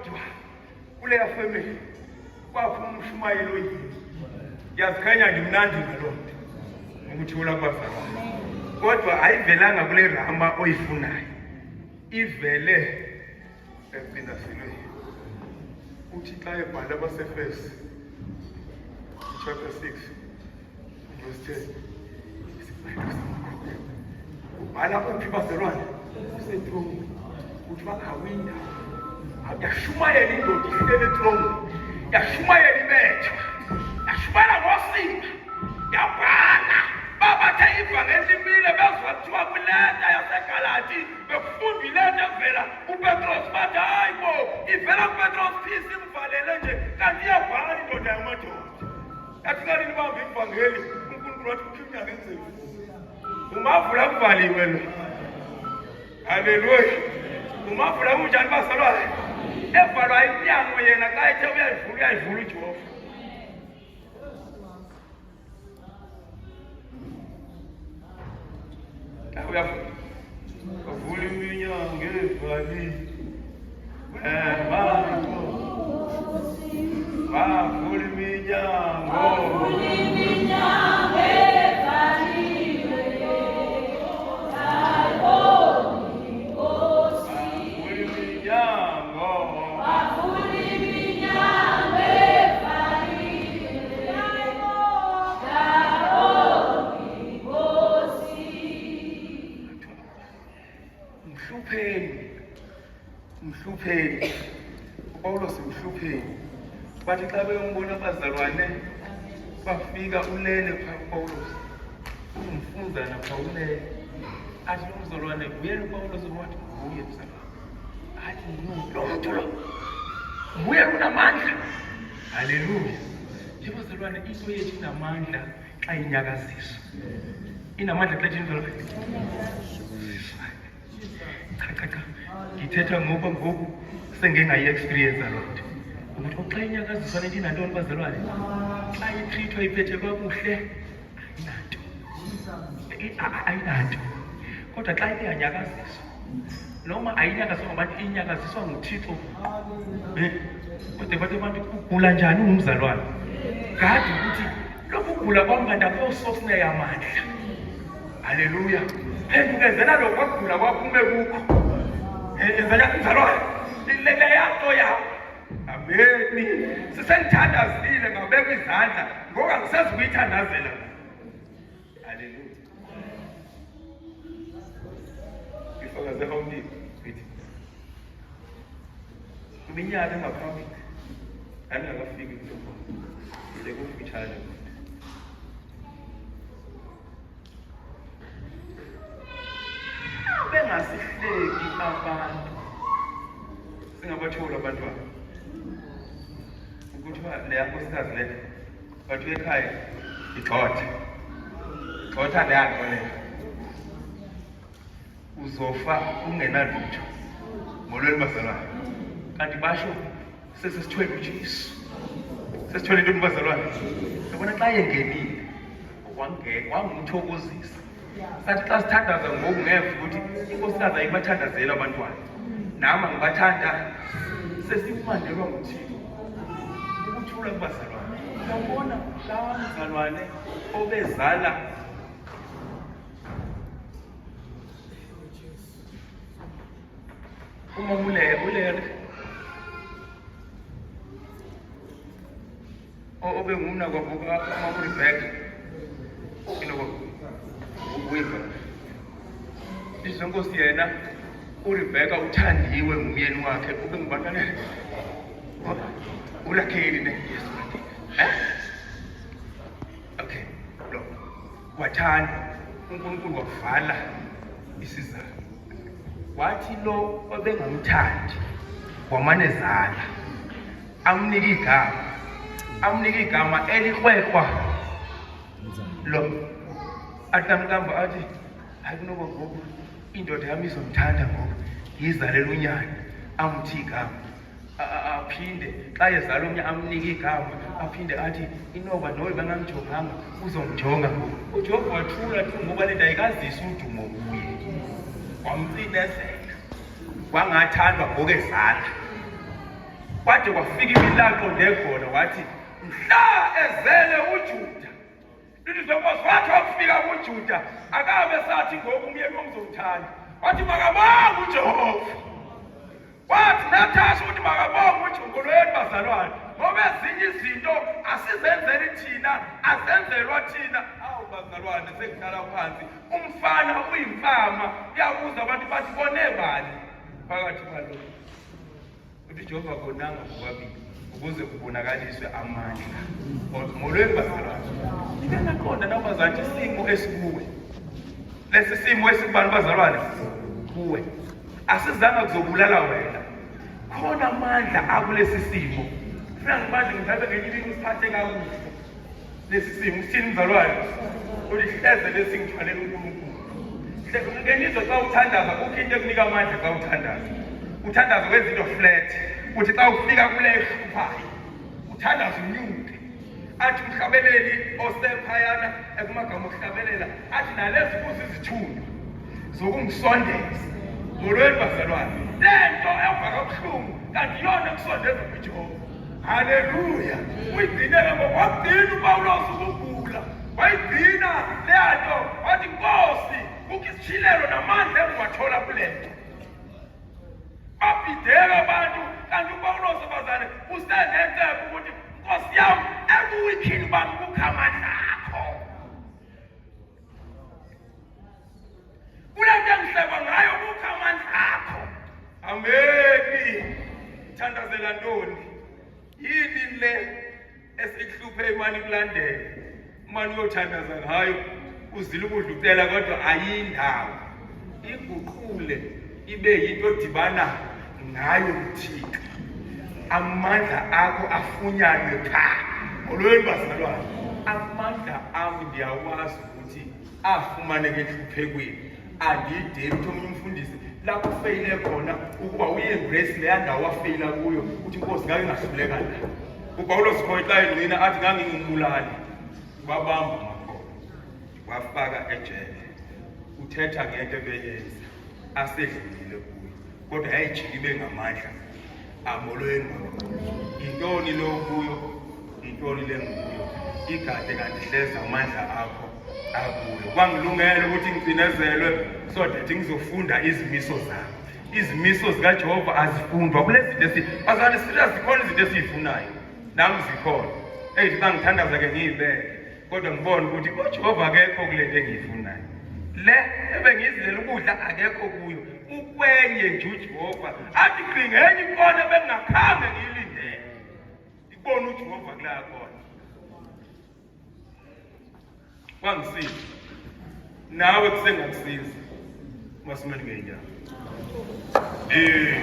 Kodwa kuleya family kwaphuma umshumayeli oyini. Ngiyaziqhenya ngimnandi ngaloo nto ukuthula kubazalwane. Kodwa ayivelanga kule rama oyifunayo. Ivele ecindaselweni. Uthi xa ebhala abaseFesi chapter 6 verse 10 ubhala uphi bazalwane usetrongweni uthi bangawinda yashumayela indoda ihlele etrongweni yashumayela ibethwa yashumayela ngosiba yabhala babathe ivangeli limile bezwa kuthiwa kwileta yasegalati bekufundwa ileta evela kupetros bathi hayi bo ivela kupetros phisi imvalele nje kanti iyabhala indoda yamadoda Yathi kanti libambe ivangeli uNkulunkulu wathi kukho iminyaka enzima. Umavula kuvaliwe lo. Haleluya. Umavula kunjani bazalwane? Evalwa iminyango yena xa ethe uyayivula uyayivula uJehova. Uyavula. Avula iminyango evaliwe. Wavula iminyango. Wavula iminyango evaliwe. Ngayibona inkosi. Wavula iminyango. Wavula iminyango evaliwe. Ngayibona inkosi. Mhlupheni. Mhlupheni. uPawulos mhlupheni. Bathi xa beyombona abazalwane bafika ulele phaa uPawulos. Ungumfunzana phaa ulele. Athi lo mzalwane nguyena uPawulos wathi nguye mzalwane. Athi no lo mntu lo nguye unamandla. Haleluya. Yebo into yethu inamandla xa inyakaziswa. Inamandla xa ithini mzalwane? Cha cha cha. Ngithetha ngoba ngoku sengingayi-experience loo nto. Ukuthi xa inyakaziswa lento inantoni bazalwane? Xa itreat-wa iphethe kakuhle ayinanto. Ayinanto. Kodwa xa ike yanyakaziswa noma ayinyakaziswa ngabantu inyakaziswa nguThixo. Eh, kodwa bathi abantu ugula njani ungumzalwane? Gadi ukuthi lokhu kugula kwami kanti akukho source yamandla. Haleluya. Phendukezela lokho kwakugula kwakho ume kukho. Enzela mzalwane. Leya nto yakho. Ameni. Sisengithandazile ngabeka izandla ngoba ngisezukuyithandazela. Haleluya. Ifakaze hawundini. Ithi. Iminyaka engaphambili. Ngangingakafiki kulokho. Sekufitshane. Bengasihleki abantu singabatholi abantwana ukuthi leya nkosikazi le bathi ekhaya igxothe gxotha leya nto leyo uzofa ungenalutho molweni bazalwane kanti basho sesisithwele uJesu sesithwele into bazalwane yabona xa yengenile wangena wangumthokozisa sathi xa sithandaza ngoku ngeva ukuthi inkosikazi ayibathandazeli abantwana nami angibathanda sesikumandelwa nguthixo ukuthula kubazalwane uyabona lawa mzalwane obezala Uma ulele ulele obe ngumna kwabo uma uRebecca inoko uyiva izwi lenkosi yena uRebecca uthandiwe ngumyeni wakhe ube ngubantwana uLakheli ne yes eh okay lo Wathanda uNkulunkulu wavala isizalo. Wathi lo obengamthandi wamane zala amnika igama amnika igama elikrwekrwa lo athi amkamba athi hayi kunoba ngoku indoda yami izomthanda ngoku ngiyizalela unyana amthi igama aphinde xa ezala omnye amnike igama aphinde athi inoba nobe bangamjonganga uzomjonga ngoku ujehova wathula tu ngoba le nto ayikazisi udumo kuye wamcinezela wangathandwa ngoku ezala. Kwade kwafika imini aqonde khona wathi mhla ezele uJuda. Lithi zenkosi wathi wakufika kuJuda akabe sathi ngoku umyeni womzowuthanda. Wathi makabonge uJehova. Wathi Natasha ukuthi makabonge uJehova bazalwane ngoba ezinye izinto asizenzeli thina azenzelwa thina. Awu bazalwane sengihlala phansi umfana uyimfama uyabuza abantu bathi bone bani phakathi kwalokho. Uthi Jehova konanga ngokabili ukuze kubonakaliswe amandla. Molweni bazalwane. Nike naqonda na bazalwane isimo esikuwe. Lesi simo esikubani bazalwane? Kuwe. Asizanga kuzobulala wena. Khona amandla akulesi simo. Funa ngibanje ngizabe ngenye imini usiphathe kakuhle. Lesi simo usithini mzalwane? Ulihleze lesi ngithwalela uNkulunkulu. Ngenizwe xa uthandaza kukho into ekunika amandla xa uthandaza. Uthandaza wenza into flat. Uthi xa ufika kule ehluphayo uthandaza unyuke. Athi umhlabeleli osephayana ekumagama okuhlabelela athi nalezi kuzizithunywa zokungisondeza. Molweni bazalwane. Le nto eva kabuhlungu kanti iyona ekusondeza kuJehova. Haleluya. Uyigcinele ngokwagcina uPawulos ukugula. Wayigcina leya nto wathi Nkosi kukho isishilelo namandla engiwathola kule nto. Babhideka abantu kanti uPawulos bazane usenecebo ukuthi Nkosi yami ekuwikhini bami kukho amandla akho. Kule nto engihleba ngayo kukho amandla akho. Ameni. Thandazela ntoni? Yini le esikuhluphe imali kulandela? Umane uyothandaza ngayo uzila ukudla ucela kodwa ayindawo. Iguqule ibe yinto odibana ngayo uThixo. Amandla akho afunyanwe pha. Molweni bazalwane. Amandla ami ndiyawazi ukuthi afumaneka enhluphekweni angiyideli ukuthi omunye umfundisi lapho ufeyile khona ukuba uyi-embrace leya ndawo wafeyila kuyo uthi inkosi ngake ngahluleka la uPawulos khoyi xa engcina athi ngangingumbulali wabamba amakhono wafaka ejele uthetha ngento ebeyenza asedlulile kuyo kodwa yayijika ibe ngamandla amolweni yintoni lo kuyo Yintoni le nguyo? Igade kanti hleza amandla akho akuyo. Kwangilungela ukuthi ngicinezelwe so that ngizofunda izimiso zakho. Izimiso zikaJehova azifundwa kulezi zinto esi bazalwane serious zikhona izinto esizifunayo. Nami zikhona. Eyi xa ngithandaza ke ngiyibeke kodwa ngibone ukuthi uJehova akekho kule nto engiyifunayo. Le ebengiyizilela ukudla akekho kuyo. Ukwenye nje uJehova athi gqi ngenye ikona ebengingakhange ngiyilindele. Ikubona uJehova kula khona. Kwangisiza. Nawe kusengakusiza. Masimeni ngeenyawo. Eh.